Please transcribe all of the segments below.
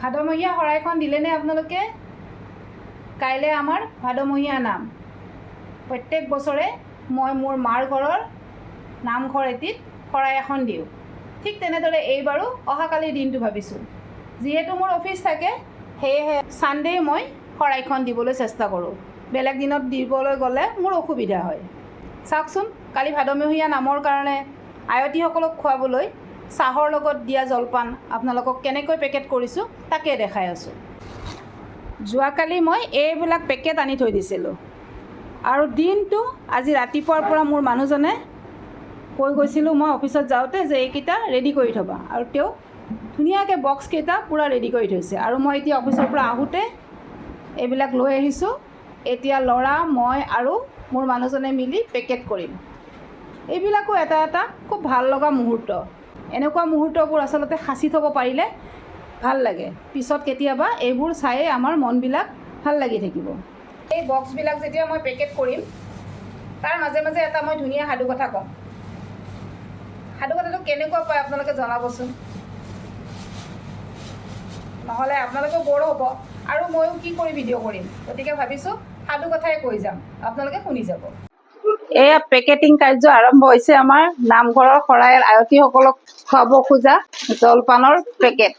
ভাদমহীয়া শৰাইখন দিলেনে আপোনালোকে? কাইলৈ আমাৰ ভাদমহীয়া নাম। প্ৰত্যেক বছৰে মই মোৰ মাৰ ঘৰৰ নামঘৰ এটিত শৰাই এখন দিওঁ। ঠিক তেনেদৰে এইবাৰো অহাকালিৰ দিনটো ভাবিছোঁ। যিহেতু মোৰ অফিচ থাকে, সেয়েহে ছানডে মই শৰাইখন দিবলৈ চেষ্টা কৰোঁ। বেলেগ দিনত দিবলৈ গ'লে মোৰ অসুবিধা হয়। চাওকচোন, কালি ভাদমহীয়া নামৰ কাৰণে আয়তীসকলক খুৱাবলৈ চাহৰ লগত দিয়া জলপান আপোনালোকক কেনেকৈ পেকেট কৰিছোঁ, তাকে দেখাই আছোঁ। যোৱাকালি মই এইবিলাক পেকেট আনি থৈ দিছিলোঁ আৰু দিনটো আজি ৰাতিপুৱাৰ পৰা মোৰ মানুহজনে কৈ গৈছিলোঁ মই অফিচত যাওঁতে যে এইকেইটা ৰেডি কৰি থ'বা, আৰু তেওঁ ধুনীয়াকৈ বক্সকেইটা পূৰা ৰেডি কৰি থৈছে। আৰু মই এতিয়া অফিচৰ পৰা আহোঁতে এইবিলাক লৈ আহিছোঁ। এতিয়া ল'ৰা, মই আৰু মোৰ মানুহজনে মিলি পেকেট কৰিম। এইবিলাকো এটা এটা খুব ভাল লগা মুহূৰ্ত। এনেকুৱা মুহূৰ্তবোৰ আচলতে সাঁচি থ'ব পাৰিলে ভাল লাগে। পিছত কেতিয়াবা এইবোৰ চায়ে আমাৰ মনবিলাক ভাল লাগি থাকিব। এই বক্সবিলাক যেতিয়া মই পেকেট কৰিম, তাৰ মাজে মাজে এটা মই ধুনীয়া সাধুকথা ক'ম। সাধুকথাটো কেনেকুৱা পায় আপোনালোকে জনাবচোন, নহ'লে আপোনালোকেও ব'ৰ হ'ব আৰু ময়ো কি কৰি ভিডিঅ' কৰিম। গতিকে ভাবিছোঁ সাধুকথাই কৈ যাম, আপোনালোকে শুনি যাব। এয়া পেকেটিং কাৰ্য আৰম্ভ হৈছে। আমাৰ নামঘৰৰ শৰাইৰ আয়তীসকলক খুৱাব খোজা জলপানৰ পেকেট।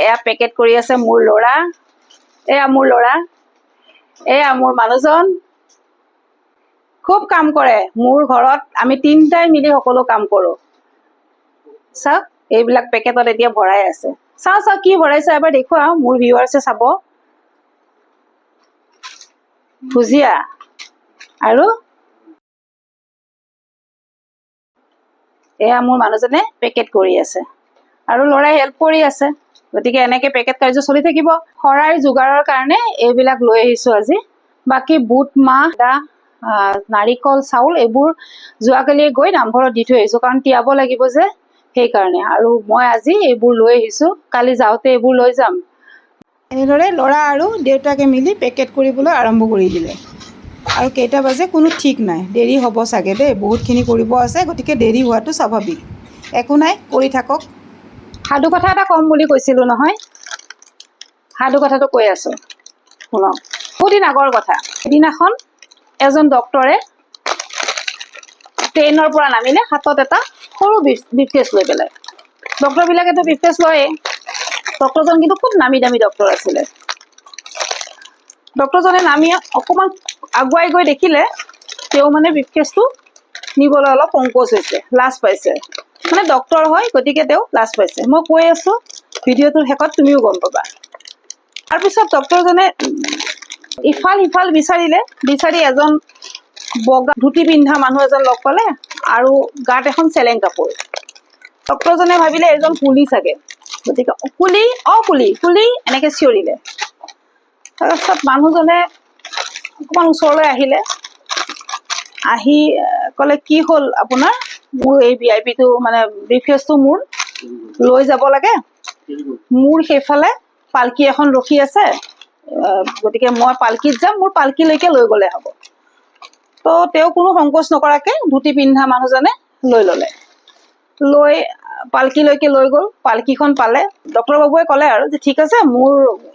এয়া পেকেট কৰি আছে মোৰ ল'ৰা, এয়া মোৰ ল'ৰা, এয়া মোৰ মানুহজন। খুব কাম কৰে। মোৰ ঘৰত আমি তিনিটাই মিলি সকলো কাম কৰোঁ। চাওক, এইবিলাক পেকেটত এতিয়া ভৰাই আছে। চাওঁ চাওঁ, কি ভৰাইছে এবাৰ দেখুৱা, মোৰ ভিউৱাৰ্ছে চাব। ভুজিয়া আৰু এয়া মোৰ মানুহজনে পেকেট কৰি আছে আৰু ল'ৰাই হেল্প কৰি আছে। গতিকে এনেকে পেকেট কাৰ্য চলি থাকিব। শৰাইৰ যোগাৰৰ কাৰণে এইবিলাক লৈ আহিছোঁ আজি। বাকী বুট, মাহ, আদা, নাৰিকল, চাউল এইবোৰ যোৱাকালিয়ে গৈ নামঘৰত দি থৈ আহিছোঁ, কাৰণ তিয়াব লাগিব যে সেইকাৰণে। আৰু মই আজি এইবোৰ লৈ আহিছোঁ, কালি যাওঁতে এইবোৰ লৈ যাম। এনেদৰে ল'ৰা আৰু দেউতাকে মিলি পেকেট কৰিবলৈ আৰম্ভ কৰি দিলে। আৰু কেইটা বাজে কোনো ঠিক নাই, দেৰি হ'ব চাগে দেই। বহুতখিনি কৰিব আছে, গতিকে দেৰি হোৱাটো স্বাভাৱিক। একো নাই, কৰি থাকক। সাধু কথা এটা ক'ম বুলি কৈছিলোঁ নহয়, সাধু কথাটো কৈ আছোঁ, শুনক। বহুদিন আগৰ কথা। এদিনাখন এজন ডক্তৰে ট্ৰেইনৰ পৰা নামিলে, হাতত এটা সৰু ব্ৰিফকেছ লৈ পেলাই। ডক্তৰবিলাকেতো ব্ৰিফকেছ লয়েই। ডক্তৰজন কিন্তু খুব নামী দামী ডক্তৰ আছিলে। ডক্তৰজনে নামি অকণমান আগুৱাই গৈ দেখিলে তেওঁ মানে ব্ৰিফকেছটো নিবলৈ অলপ সংকোচ হৈছে, লাজ পাইছে। মানে ডক্তৰ হয়, গতিকে তেওঁ লাজ পাইছে। মই কৈ আছোঁ, ভিডিঅ'টোৰ শেষত তুমিও গম পাবা। তাৰপিছত ডক্তৰজনে ইফাল সিফাল বিচাৰিলে, বিচাৰি এজন বগা ধুতি পিন্ধা মানুহ এজন লগ পালে আৰু গাত এখন চেলেং কাপোৰ। ডক্তৰজনে ভাবিলে এজন কুলি চাগে, গতিকে কুলি, অ কুলি, কুলি এনেকে চিঞৰিলে। তাৰপিছত মানুহজনে অকণমান ওচৰলৈ আহিলে, আহি ক'লে, কি হ'ল আপোনাৰ? মোৰ এই ভি আই পিটো মানে ব্ৰিফকেছটো মোৰ লৈ যাব লাগে, মোৰ সেইফালে পালকি এখন ৰখি আছে, গতিকে মই পালকিত যাম, মোৰ পালকিলৈকে লৈ গ'লে হ'ব। তো তেওঁ কোনো সংকোচ নকৰাকে ধুতি পিন্ধা মানুহজনে লৈ ল'লে, লৈ পালকিলৈকে লৈ গ'ল। পালকিখন পালে। ডক্তৰ বাবুৱে ক'লে আৰু যে ঠিক আছে, মোৰ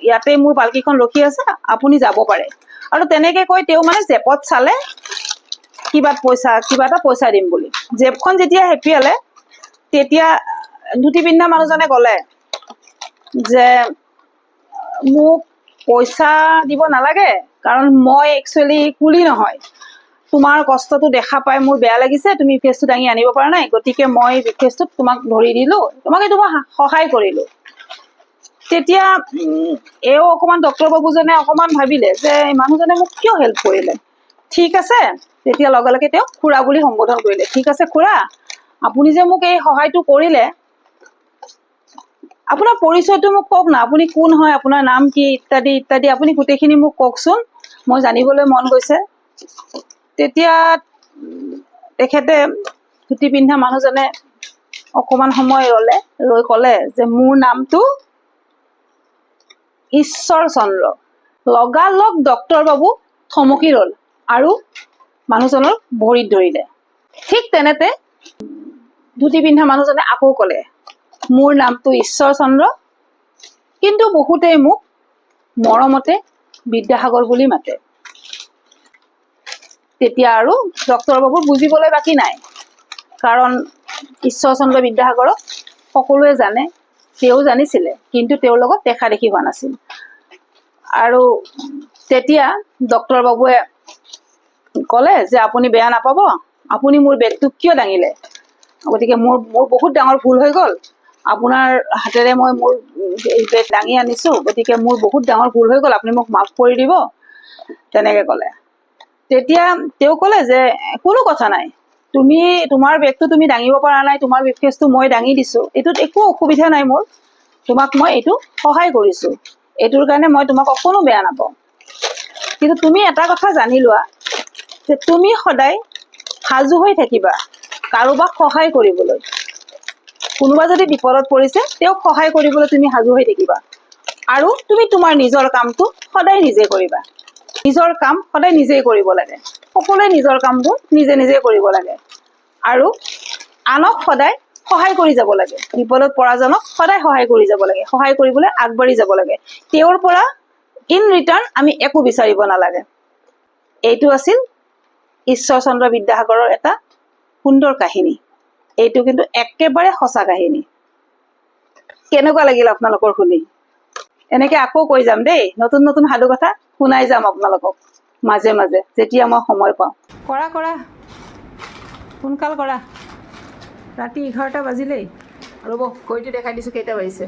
ইয়াতে মোৰ পালকিখন ৰখি আছে, আপুনি যাব পাৰে। আৰু তেনেকে কৈ তেওঁ মানে জেপত চালে কিবা এটা পইচা দিম বুলি। জেপখন যেতিয়া হেপিয়ালে, তেতিয়া ধুতি পিন্ধা মানুহজনে ক'লে যে মোক পইচা দিব নালাগে, কাৰণ মই একচুৱেলি কুলি নহয়। তোমাৰ কষ্টটো দেখা পাই মোৰ বেয়া লাগিছে, তুমি ব্ৰিফকেছটো দাঙি আনিব পৰা নাই, গতিকে মই ব্ৰিফকেছটোত তোমাক ধৰি দিলো, তোমাক এইটো মই সহায় কৰিলো। তেতিয়া এওঁ অকণমান ডক্তৰ বাবুজনে অকণমান ভাবিলে যে এই মানুহজনে মোক কিয় হেল্প কৰিলে। ঠিক আছে, তেতিয়া লগে লগে তেওঁ খুৰা বুলি সম্বোধন কৰিলে। ঠিক আছে খুৰা, আপুনি যে মোক এই সহায়টো কৰিলে, আপোনাৰ পৰিচয়টো মোক কওক না, আপুনি কোন হয়, আপোনাৰ নাম কি, ইত্যাদি ইত্যাদি, আপুনি গোটেইখিনি মোক কওকচোন, মই জানিবলৈ মন গৈছে। তেতিয়া তেখেতে ধুতি পিন্ধা মানুহজনে অকণমান সময় ৰ'লে, ৰৈ ক'লে যে মোৰ নামটো ঈশ্বৰ চন্দ্ৰ। লগালগ ডক্তৰ বাবু থমকি ৰ'ল আৰু মানুহজনৰ ভৰিত ধৰিলে। ঠিক তেনেতে ধুতি পিন্ধা মানুহজনে আকৌ ক'লে, মোৰ নামটো ঈশ্বৰ চন্দ্ৰ। কিন্তু বহুতেই মোক মৰমতে বিদ্যাসাগৰ বুলি মাতে। তেতিয়া আৰু ডক্তৰ বাবুৰ বুজিবলৈ বাকী নাই, কাৰণ ঈশ্বৰচন্দ্ৰ বিদ্যাসাগৰক সকলোৱে জানে, তেওঁ জানিছিলে, কিন্তু তেওঁৰ লগত দেখা দেখি হোৱা নাছিল। আৰু তেতিয়া ডক্তৰ বাবুৱে ক'লে যে আপুনি বেয়া নাপাব, আপুনি মোৰ বেগটো কিয় দাঙিলে? গতিকে মোৰ মোৰ বহুত ডাঙৰ ভুল হৈ গ'ল, আপোনাৰ হাতেৰে মই মোৰ বেগ দাঙি আনিছোঁ, গতিকে মোৰ বহুত ডাঙৰ ভুল হৈ গ'ল, আপুনি মোক মাফ কৰি দিব, তেনেকে ক'লে। তেতিয়া তেওঁ ক'লে যে কোনো কথা নাই, তুমি তোমাৰ বেগটো তুমি দাঙিব পৰা নাই, তোমাৰ ব্ৰিফকেছটো মই দাঙি দিছোঁ, এইটোত একো অসুবিধা নাই মোৰ, তোমাক মই এইটো সহায় কৰিছোঁ, এইটোৰ কাৰণে মই তোমাক অকণো বেয়া নাপাওঁ। কিন্তু তুমি এটা কথা জানি লোৱা যে তুমি সদায় সাজু হৈ থাকিবা কাৰোবাক সহায় কৰিবলৈ। কোনোবা যদি বিপদত পৰিছে, তেওঁক সহায় কৰিবলৈ তুমি সাজু হৈ থাকিবা আৰু তুমি তোমাৰ নিজৰ কামটো সদায় নিজে কৰিবা। নিজৰ কাম সদায় নিজেই কৰিব লাগে। সকলোৱে নিজৰ কামবোৰ নিজে নিজে কৰিব লাগে আৰু আনক সদায় সহায় কৰি যাব লাগে। বিপদত পৰাজনক সদায় সহায় কৰি যাব লাগে, সহায় কৰিবলৈ আগবাঢ়ি যাব লাগে। তেওঁৰ পৰা ইন ৰিটাৰ্ণ আমি একো বিচাৰিব নালাগে। এইটো আছিল ঈশ্বৰচন্দ্ৰ বিদ্যাসাগৰৰ এটা সুন্দৰ কাহিনী। এইটো কিন্তু একেবাৰে সঁচা কাহিনী। কেনেকুৱা লাগিল আপোনালোকৰ শুনি? এনেকে আকৌ কৈ যাম দেই, নতুন নতুন সাধু কথা শুনাই যাম আপোনালোকক মাজে মাজে, যেতিয়া মই সময় পাওঁ। কৰা কৰা, সোনকাল কৰা, ৰাতি 11টা বাজিলেই। ৰ'ব, ঘড়ীটো দেখাই দিছোঁ কেইটা বাজিছে।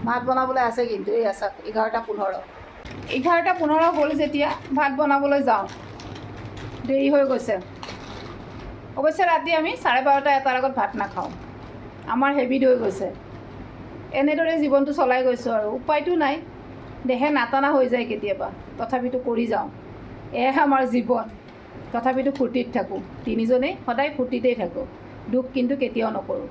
ভাত বনাবলৈ আছে কিন্তু। এই আছা, 11:15। 11:15 হ'ল যেতিয়া ভাত বনাবলৈ যাওঁ, দেৰি হৈ গৈছে। অৱশ্যে ৰাতি আমি 12:30, 1টাৰ আগত ভাত নাখাওঁ, আমাৰ হেবিট হৈ গৈছে। এনেদৰে জীৱনটো চলাই গৈছোঁ আৰু উপায়তো নাই। দেহে নাটানা হৈ যায় কেতিয়াবা, তথাপিতো কৰি যাওঁ। এয়াই আমাৰ জীৱন। তথাপিতো ফূৰ্তিত থাকোঁ, তিনিজনেই সদায় ফূৰ্তিতেই থাকোঁ, দুখ কিন্তু কেতিয়াও নকৰোঁ।